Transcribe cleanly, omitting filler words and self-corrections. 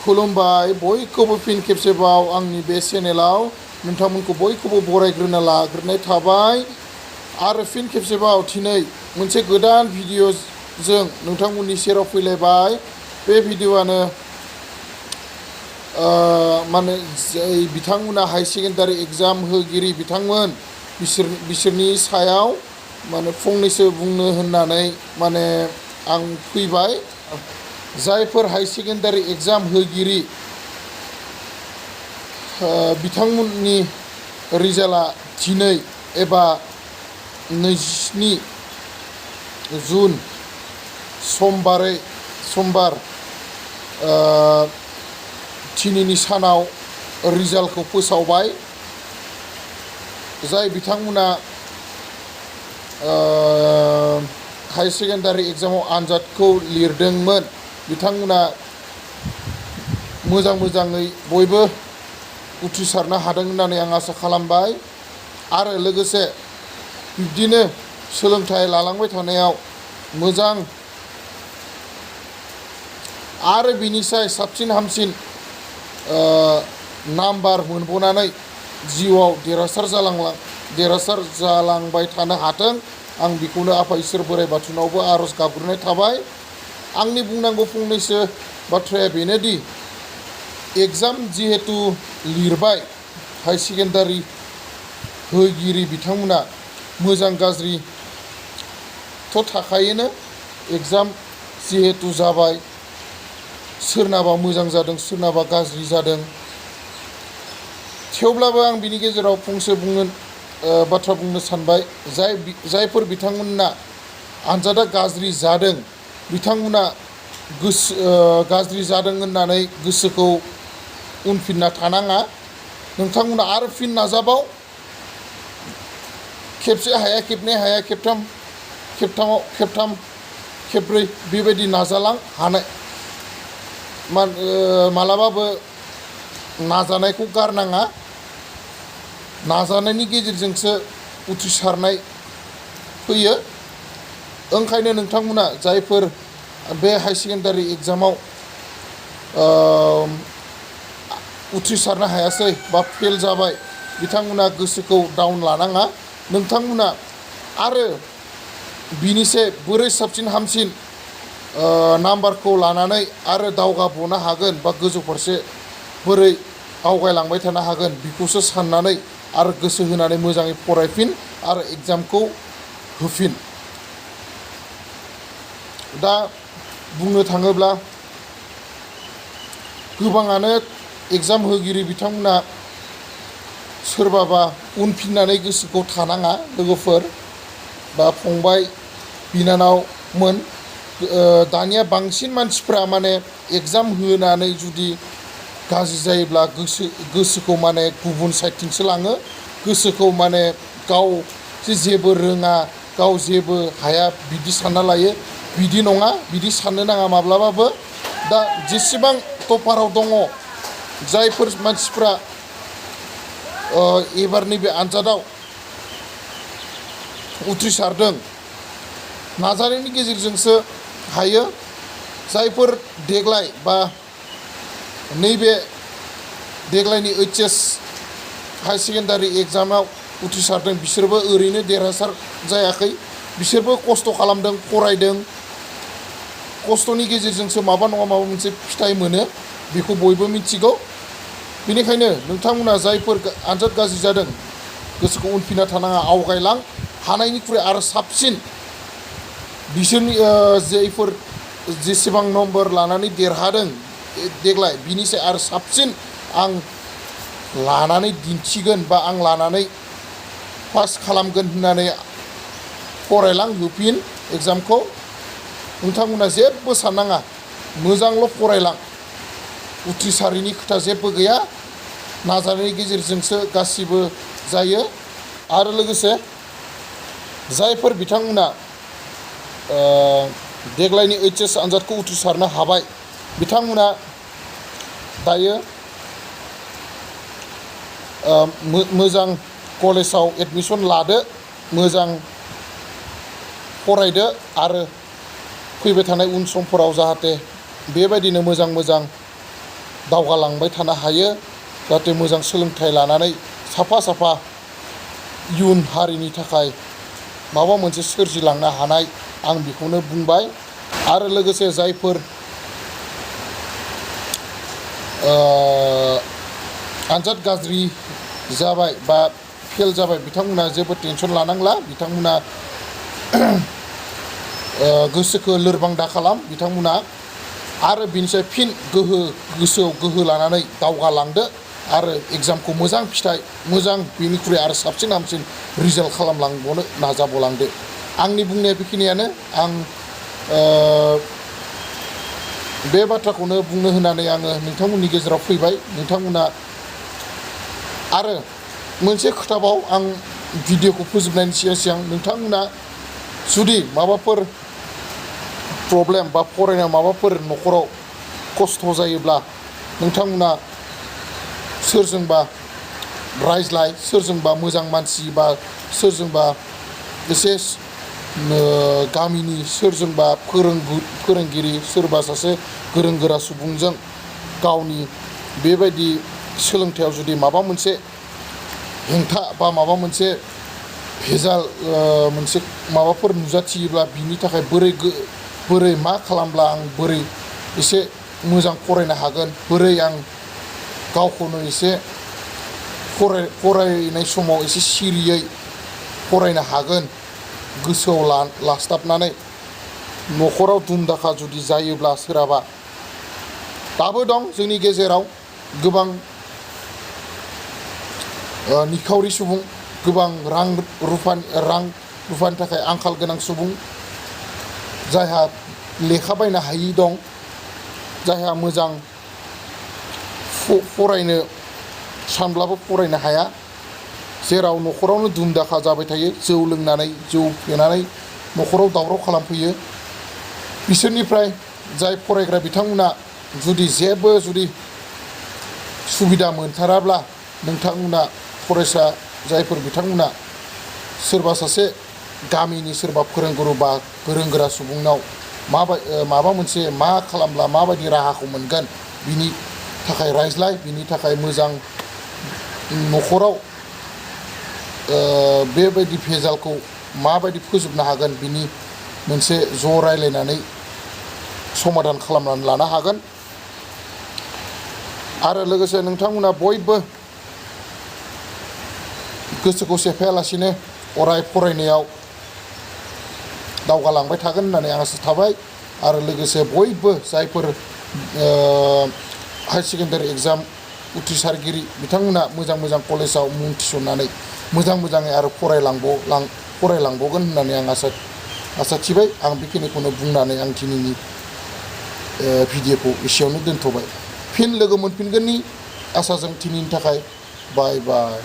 खुलुमबाय बयखौबो फिन खेबसेबाव आंनि बे चेनेलाव नोंथांमोनखौ बयखौबो बरायग्रोना लाग्रोनाय थाबाय आरो फिन खेबसेबाव दिनै मोनसे गोदान भिडिअजों नोंथांमोननि सेराव फैलायबाय। बे भिडिअआनो माने जाय बिथांमोना हाई सेकेन्डारि एग्जाम होगिरि बिथांमोन बिसोरनि सायाव माने फंनैसो बुंनो होननानै माने आं फैबाय। जायफोर हाई सेकेन्डारि एग्जाम होगिरि बिथांमोननि रिजाल्टआ दिनै एबा 22 जुन समबार दिनैनि सानाव रिजाल्टखौ फोसावबाय। जाय बिथांमोना हाई सेकेन्डारि एग्जामाव आनजादखौ लिरदोंमोन बिथांमोना मोजाङै बयबो उथ्रिसारनो हादों होननानै आं आसा खालामबाय। आरो लोगोसे बिब्दिनो सोलोंथाइ लालांबाय थानायाव मोजां आरो बिनिसाय साबसिन हामसिन नाम्बार मोनबोनानै जिउआव देरहासार जालांबाय थानो हाथों, आं बेखौनो आफा इसोर बोराइ बाथौनावबो आरज गाबग्रोनाय थाबाय। आंनि बुंनांगौ फंनैसो बाथ्राया बेनोदि एग्जाम जिहेतु लिरबाय हाई सेकेन्डारि होगिरि बिथांमोना मोजां गाज्रिथ' थाखायोनो। एग्जाम जिहेतु जाबाय, सोरनाबा मोजां जादों सोरनाबा गाज्रि जादों। थेवब्लाबो आं बिनि गेजेराव फंसे बाथ्रा बुंनो सानबाय। जायफोर बिथांमोनना आनजादा गाज्रि जादों बिथांमोना गाज्रि जादों होननानै गोसोखौ उनफिनना थानाङा। नोंथांमोना आरो फिन नाजाबाव। खेबसे हाया, खेबनै हाया, खेबथाम खेबब्रै बेबायदि नाजालां हानाय मालाबाबो नाजानायखौ गारनाङा। नाजानायनि गेजेरजोंसो उथ्रिसारनाय फैयो। ओंखायनो नोंथांमोना जायफोर बे हाई सेकेन्डारि एग्जामाव उथ्रिसारनो हायासै बा फेल जाबाय बिथांमोना गोसोखौ डाउन लानाङा। नोंथांमोना आरो बिनिसे बोरै साबसिन हामसिन नाम्बारखौ लानानै आरो दावगाबावनो हागोन बा गोजौ फारसे बोरै आवगायलांबाय थानो हागोन बेखौसो साननानै आरो गोसो होनानै मोजाङै फरायफिन आरो एग्जामखौ होफिन। दा बुंनो थाङोब्ला गोबाङानो एग्जाम होगिरि बिथांमोना सोरबाबा उनफिननानै गोसोखौ थानाङा। लोगोफोर बा फंबाय बिनानावमोन, दानिया बांसिन मानसिफ्रा माने एग्जाम होनानै जुदि गाज्रि जायोब्ला गोसोखौ माने गुबुन साइडथिंसो लाङो। गोसोखौ माने गाव जेबो रोङा, गाव जेबो हाया बिदि सानना लायो। बिदि नङा, बिदि साननो नाङा माब्लाबाबो। दा जेसेबां टपाराव दङ जायफोर मानसिफ्रा एबारनि बे आनजादाव उथ्रिसारदों नाजानायनि गेजेरजोंसो हायो। जायफोर देग्लाय बा नैबे देग्लायनि H.S हाई सेकेन्डारि एग्जामाव उथ्रिसारदों बिसोरबो ओरैनो देरहासार जायाखै। बिसोरबो खस्थ' खालामदों, फरायदों। खस्थ'नि गेजेरजोंसो माबा नङा माबा मोनसे फिथाइ मोनो, बेखौ बयबो मिथिगौ। बेनिखायनो नोंथांमोना जायफोर आनजाद गाज्रि जादों गोसोखौ उनफिनना थानाङा, आवगायलां। हानायनिख्रुइ आरो साबसिन बिसोरनि जायफोर जेसेबां नम्बर लानानै देरहादों देग्लाय बिनिसाय आरो साबसिन आं लानानै दिन्थिगोन बा आं लानानै पास खालामगोन होननानै फरायलां, होफिन एग्जामखौ। नोंथांमोना जेबो साननाङा, मोजांल' फरायलां। उथ्रिसारिनि खोथा जेबो गैया, नाजानायनि गेजेरजोंसो गासिबो जायो। आरो लोगोसे जायफोर बिथांमोना देग्लायनि H.S आनजादखौ उथ्रिसारनो हाबाय बिथांमोना दायो मोजां कलेजाव एडमिसन लादो, मोजां फरायदो आरो फैबाय थानाय उन समफोराव जाहाथे बेबायदिनो मोजां दावगालांबाय थानो हायो, जाहाथे मोजां सोलोंथाइ लानानै साफा इयुन हारिनि थाखाय माबा मोनसे सोरजिलांनो हानाय, आं बेखौनो बुंबाय। आरो लोगोसे जायफोर आनजाद गाज्रि जाबाय बा फेल जाबाय बिथांमोना जेबो टेनसन लानांला। बिथांमोना गोसोखौ लोरबां दा खालाम। बिथांमोना आरो बिनिफ्राय फिन गोसोआव गोहो लानानै दावगालांदो आरो एग्जामखौ मोजां फिथाइ, मोजां बेनिख्रुइ आरो साबसिन हामसिन रिजाल्ट खालामलांबावनो नाजाबावलांदो। आंनि बुंनाया बेखिनियानो। आं बे बाथ्राखौनो बुंनो होनानै आङो नोंथांमोननि गेजेराव फैबाय। नोंथांमोना आरो मोनसे खोथाबाव, आं भिडिअखौ फोजोबनायनि सिगां नोंथांमोना जुदि माबाफोर प्रब्लेम बा फरायनायाव माबाफोर न'खराव खस्थ' जायोब्ला नोंथांमोना सोरजोंबा रायज्लाय, सोरजोंबा मोजां मानसि बा सोरजोंबा एसे गामिनि सोरजोंबा फोरोंगिरि, सोरबा सासे गोरों गोरा सुबुंजों गावनि बेबायदि सोलोंथायाव जुदि माबा मोनसे हेंथा बा माबा मोनसे भेजाल मोनसे माबाफोर नुजाथियोब्ला बिनि थाखाय बोरै मा खालामब्ला आं बोरै एसे मोजां फरायनो हागोन, बोरै आं गावखौनो एसे फरायनाय समाव एसे सिरियै फरायनो हागोन, गोसोआव लास्लाबनानै न'खराव दुम-दाखा जुदि जायोब्ला सोरहाबा, दाबो दं जोंनि गेजेराव गोबां निखावरि सुबुं, गोबां रां रुफानि थाखाय आंखाल गोनां सुबुं, जायहा लेखा बायनो हायि दं, जायहा मोजां फरायनो सानब्लाबो फरायनो हाया, जेराव न'खरावनो दुम-दाखा जाबाय थायो, जौ लोंनानै जौ फेनानै न'खराव दावराव खालामफैयो। बिसोरनिफ्राय जाय फरायग्रा बिथांमोना जुदि जेबो सुबिदा मोनथाराब्ला, नोंथांमोना फरायसा जायफोर बिथांमोना सोरबा सासे गामिनि सोरबा फोरोंगुरु बा गोरों गोरा सुबुंनाव माबा मोनसे मा खालामब्ला माबायदि राहाखौ मोनगोन बिनि थाखाय रायज्लाय, बिनि थाखाय मोजां न'खराव बेबायदि भेजालखौ माबायदि फोजोबनो हागोन बिनि मोनसे ज' रायज्लायनानै समाधान खालामनानै लानो हागोन। आरो लोगोसे नोंथांमोना बयबो गोसोखौ सेफायालासिनो अराय फरायनायाव दावगालांबाय थागोन होननानै आं आसा थाबाय। आरो लोगोसे बयबो जायफोर हायार सेकेन्डारि एग्जाम उथ्रिसारगिरि बिथांमोना मोजां कलेजाव मुं थिसननानै मोजाङै आरो फरायलांबावगोन होननानै आं आसा थिबाय। आं बेखिनिखौनो बुंनानै आं दिनैनि भिडिअखौ एसेयावनो दोनथ'बाय। फिन लोगो मोनफिनगोननि आसाजों दिनैनि थाखाय बाय बाय।